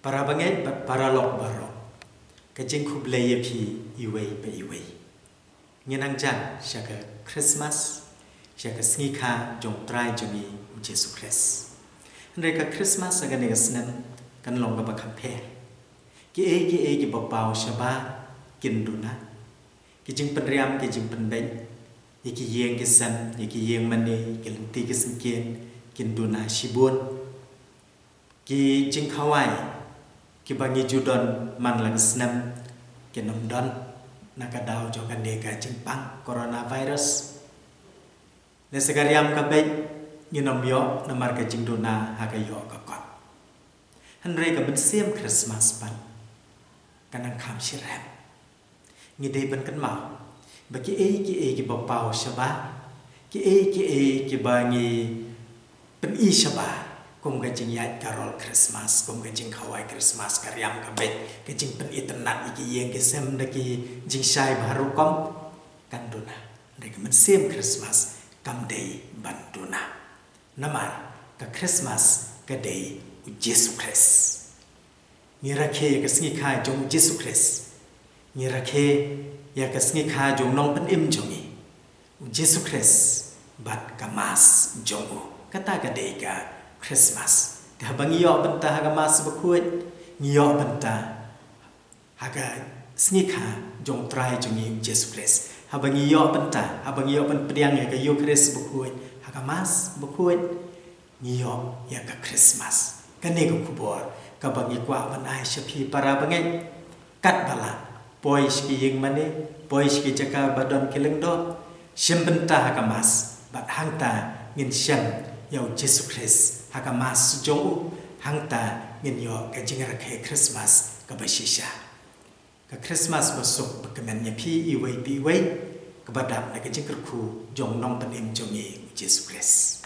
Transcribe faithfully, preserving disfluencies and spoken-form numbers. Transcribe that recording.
Para bangeit bad para lok baroh, ka jingkhublei ïa phi iwei pa iwei. Ngi nang jan sha ka Christmas, sha ka sngikha jong Trai jong ngi u Jisu Khrist. Hynrei ka Christmas ha kane ka snem kan long kaba kham pher. Kiei kiei kiba paw shabar kin duna. Ki jingpynriam, ki jingpynbeit ïa ki ïing ki sem, ïa ki ïing mane, ki lynti ki syngkien kin duna shibun. Ki jingkhawai kiba ngi ju don man la ka snem kin ym don na ka daw jong kane ka jingpang coronavirus. Lehse ka riam ka beit ngin ym ïoh namar ka jingduna ha ka ïoh ka kot. Hynrei ka mynsiem Christmas pat ka nang kham shyrhem. Ngi dei ban kynmaw ba kiei kiei kiba paw shabar, kiei kiei kiba ngi pyni shabar, kum ka jingïaid karol Christmas, kum ka jingkhawai Christmas, ka riam ka beit, ka jingpynitynnad ïa ki ïing ki sem da ki jingshai ba har rukom, kan duna. Hynrei ka mynsiem Christmas kam dei ban duna. Namar ka Christmas ka dei u Jisu Khrist. Ngi rakhe ïa ka sngikha jong u Jisu Khrist. Ngi rakhe ïa ka sngikha jong u nongpynim jong ngi, u Jisu Khrist, bad ka Mass jong u. Kata ka dei ka Christmas. Ka haba ngi ïoh bynta ha ka Mass bakhuid, ngi ïoh bynta ha ka sngikha jong Trai jong ngi u Jisu Khrist. Haba ngi ïoh bynta, haba ngi ïoh pynpdiang ïa ka Eucharist bakhuid ha ka Mass bakhuid, ngi ïoh ïa ka Christmas. Kane ka khubor kaba ngi kwah ban ai sha phi para bangeit. Katba lah, poi sha ki ïing mane, poi sha ki jaka ba don ki lyngdoh, shem bynta ha ka Mass, bad hangta ngin shem ïa u Jisu Khrist ha ka Mass jong u. Hangta ngin ïoh ka jingrakhe Christmas kaba shisha. Ka Christmas basuk bakmen ïa phi iwei pa iwei, kaba dap na ka jingkyrkhu jong u nongpynim jong ngi u Jisu Khrist.